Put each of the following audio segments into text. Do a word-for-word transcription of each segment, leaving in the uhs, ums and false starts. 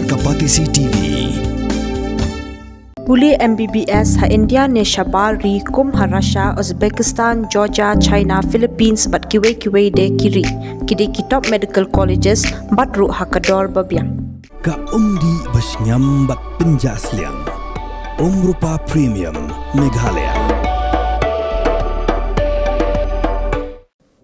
Kapatisi T V. Pule M B B S ha India ne shabar ri kum ha Russia, Uzbekistan, Georgia, China, Philippines bad kiwei kiwei de ki ri. Ki dei ki top medical colleges bad ruh ha ka dor ba biang. Ka umdih ba shngiam bad pynjah sliang. Umrupa Premium Meghalaya.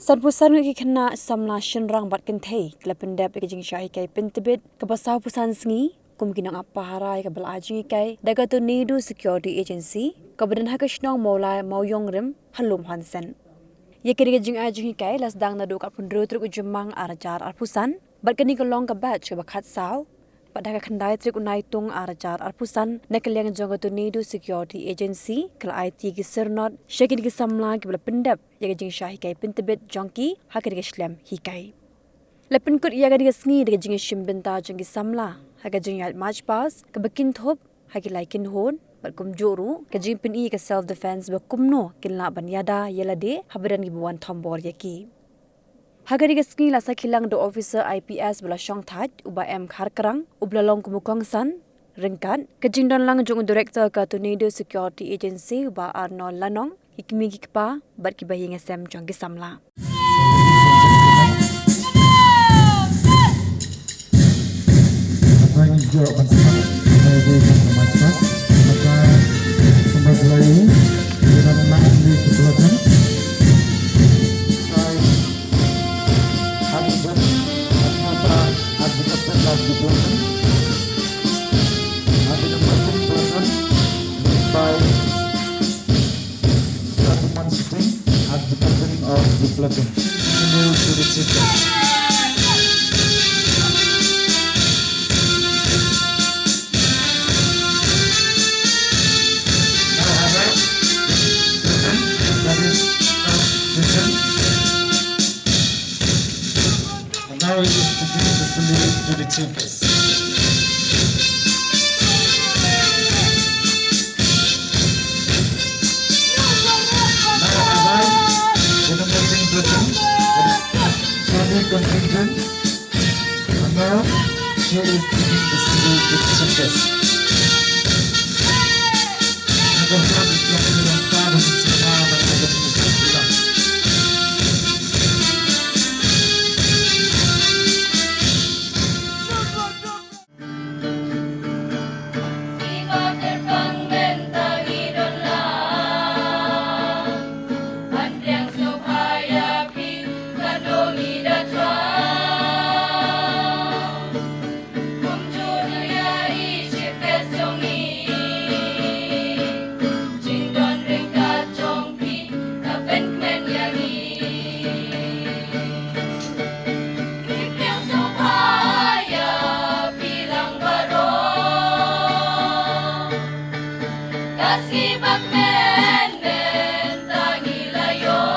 Sanphew san ngut ki khynnah samla shynrang bad kynthei ki la pyndep ïa ka jingshah hikai pyntbit kaba sawphew san sngi kum ki nongai pahara ïa kaba la ai jinghikai da ka Tornado Security Agency kaba don ha ka shnong Mawlai Mawiong Rim ha Lum Hansen. Ïa kane ka jingai jinghikai la sdang naduh ka arphew hynriew tarik u Jymmang ar hajar arphew san bad kane ka long ka batch kaba khatsaw. Bad ha ka khyndai tarik u Naitung ar hajar arphew san na ka liang jong ka Tornado Security Agency ka la aiti ki syrnod sha kine ki samla kiba la pyndep ïa ka jingshah hikai pyntbit jong ki ha kane ka shlem hikai. La pynkut ïa kane ka sngi da ka jingïashim bynta jong ki samla ha ka jingïaid march past kaba kin thup ha ki lai kynhun bad kumjuh ruh ka jingpyni ïa ka self defense ba kumno kin lah ban ïada ïa lade haba don kiba wan thombor ïa ki. Ha kane ka sngi la sakhi lang da u officer I P S ba la shongthait u Bah M Kharkrang uba la long kum u kongsan ryngkat ka jingdon lang jong u director ka Tornado Security Agency u Bah Arnold Lanong, ki kmie ki kpa bad kiba ïing ïasem jong ki samla. At the company of the platoon. Continue to the chief. Now, Hara, that is, uh, the And now it is to give the salute to the chiefess. Now arrive the number ten platoon, the Shadi contingent. And now she is giving the salute to the chiefess. Kumjuh ïa i chiefess jong ngi. Jingdon ryngkat jong phi ka pynkmen ïa ngi. Ngi pdiang sngewbha ïa phi lang baroh. Ka sngi ba kmen mynta ngi la ïoh.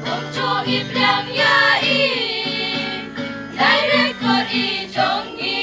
Kumjuh i pdiang ïa i, director i jong ngi.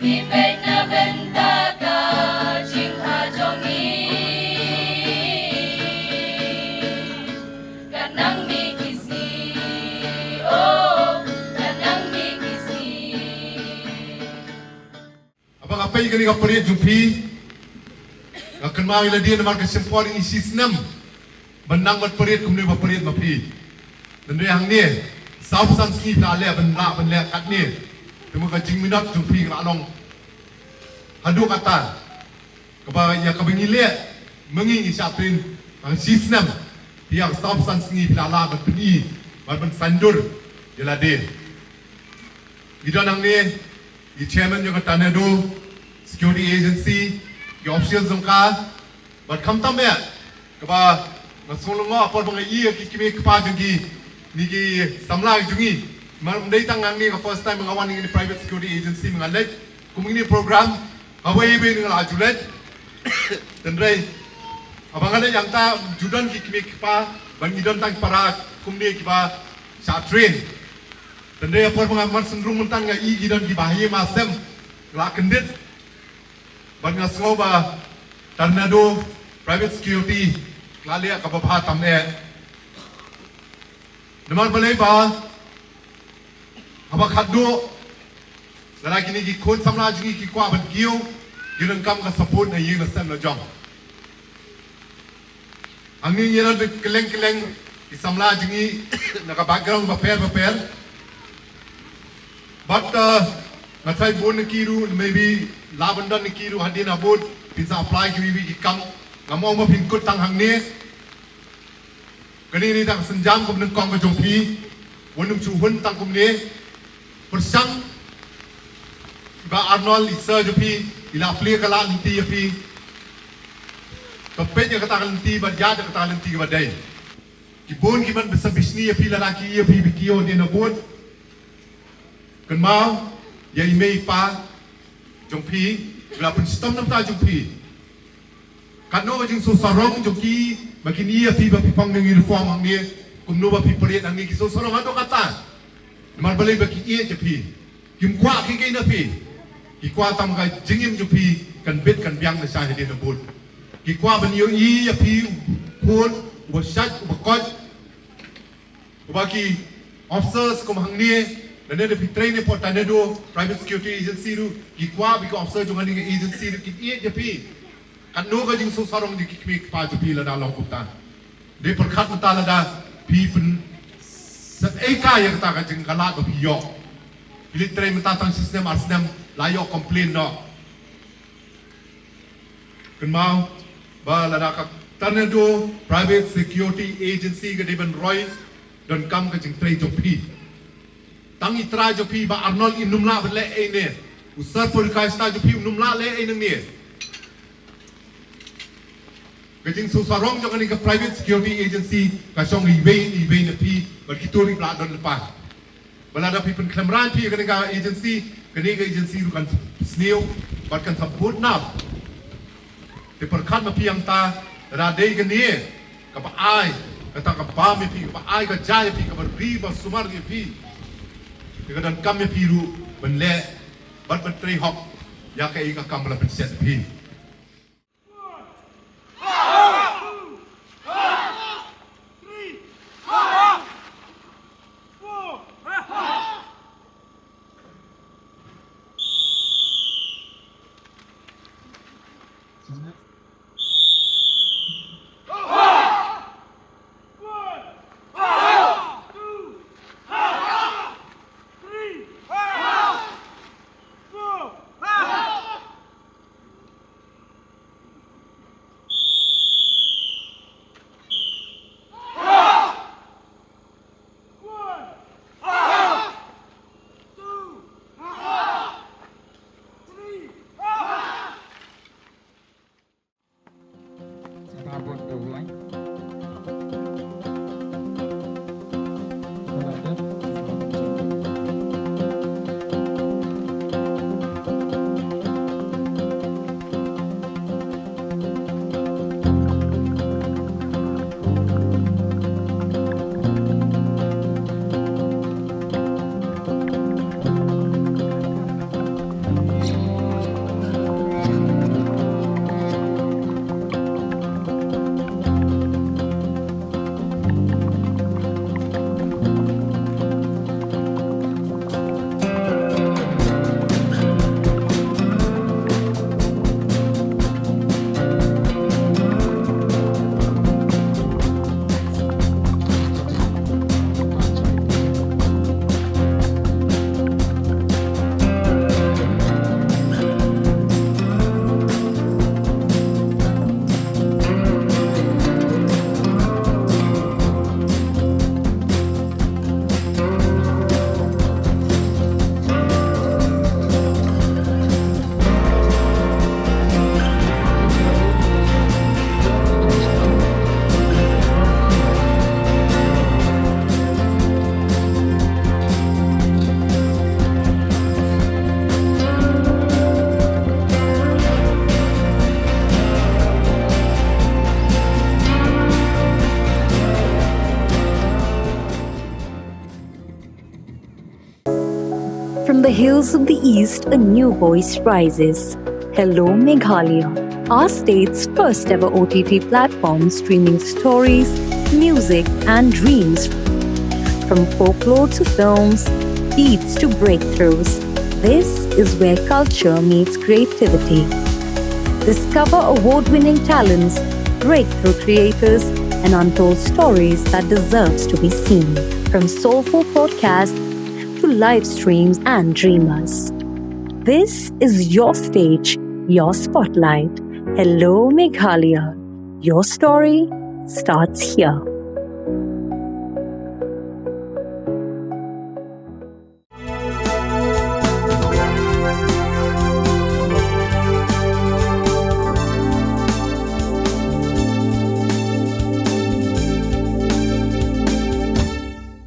Ngi peit na bynta ka jingbha jong ngi. Ka nang mi ki sngi, oh, ka nang mi ki sngi. Haba nga peit kane ka parade jong phi, nga kynmaw ïa lade namar ka shim por ngi shi snem ban nang bad parade kumne ba parade ma phi. Hynrei hangne sawphew san sngi phi la leh ban lah ban leh katne. Te ma ka jingminot jong phi ka la long haduh katta. Kaba ïa kaba ngi leh ma ngi ngi shah pynbeit ha shi snem. Phi ïa ka sawphew san sngi phi la lah ban pyni bad ban saiñdur ïa lade. Ngi don hangne, i chairman jong ka Tornado Security Agency, ki official jong ka, bad khamtam eh, kaba nga sngew lyngngoh ha por ba nga ïohi ïa ki kmie kpa jong ki, kine ki samla jong ngi. Namar ym dei tang hangne ka first time nga wan ïa kine private security agency, nga leit kum kine program, kawei kawei nga la ju leit. Hynrei haba nga leit hangta ju don ki kmie kpa, bad ngi don tang para kumne kiba shah train. Hynrei ha por ba nga wan sngewrung mynta nga ïohi ki don kiba ha ïing ha sem la kyndit. Bad nga sngew ba Tornado Private Security ka la leh kaba bha tam eh. Namar balei ba haba khatduh lada kine ki khun samla jong ngi ki kwah ban kiew, ki donkam ka support na ïing na sem la jong. Hangne ngi don kylleng kylleng ki samla jong ngi na ka background bapher bapher. Bad, uh, nga tharai bun na ki ruh, maybe lah ban don na ki ruh hadien habud phin sa apply kiwei kiwei ki kam. Ngam ong ba phin kut tang hangne. Kane ne tang ka sienjam ka banyngkong ka jong phi. Wat nym shu hun tang kumne. Pyrshang i Bah Arnold, i sir jong phi, i la plie ka lad lynti ïa phi. Ka peit ïa kata ka lynti bad ïaid ïa kata ka lynti kaba dei. Ki bun ki ban bishni ïa phi lada ki ïa phi ba ki ïoh dien na bun. Kynmaw ïa i mei i pa jong phi, i la pynshitom na ka bynta jong phi. Katno ka jingsngewsarong jong ki ba kin ïa phi ba phi phong na uniform hangne, kumno ba phi pyrshah hangne, ki sngewsarong haduh katta. Namar balei? Ba ki ïeit ïa phi. Kim kwah kiei kiei na phi. Ki kwah tang ka jingim jong phi kan bit kan biang na sha hadien habud. Ki kwah ban ïohi ïa phi u khun uba shait uba koit. Uba ki officers kum hangne, lane da phi trei ne port, lane da private security agency ruh, ki kwah ba ki officer jong kane ka agency ruh kin ïeit ïa phi. Katno ka jingsngewsarong jong ki kmie ki kpa jong phi lada long kumta. Dei pyrkhat mynta lada phi pynsateika ïa kata ka jingkhlad ba phi ïoh. Phi leit trei mynta tang shi snem ar snem la ïoh complain noh. Kynmaw ba lada ka Tornado Private Security Agency ka dei ban roi, donkam ka jingtrei jong phi. Tang i trai jong phi Bah Arnold im nym lah ban leh ei ne. U Sir Paul Khaista jong phi um nym lah leh ei nangne. Ka jingsngewsarong jong kane ka Private Security Agency ka shong iwei iwei na phi bad kito ruh ba la don lypa. Ba lada phi pynkhlem rang phi ïa kane ka agency, kane ka agency ruh kan sniew bad kan sa bud nap. Te pyrkhat ma phi hangta, lada dei kane kaba ai kata ka bam ïa phi, kaba ai ka jia ïa phi, kaba ri ba sumar ïa phi, te ka donkam ïa phi ruh ban leh bad ban trei hok ïa kaei ka kam ba la pynshet ïa phi. From the hills of the East, a new voice rises. Hello, Meghalaya, our state's first ever O T T platform streaming stories, music, and dreams. From folklore to films, beats to breakthroughs, this is where culture meets creativity. Discover award winning talents, breakthrough creators, and untold stories that deserves to be seen. From soulful podcasts to live streams and dreamers. This is your stage, your spotlight. Hello, Meghalaya. Your story starts here.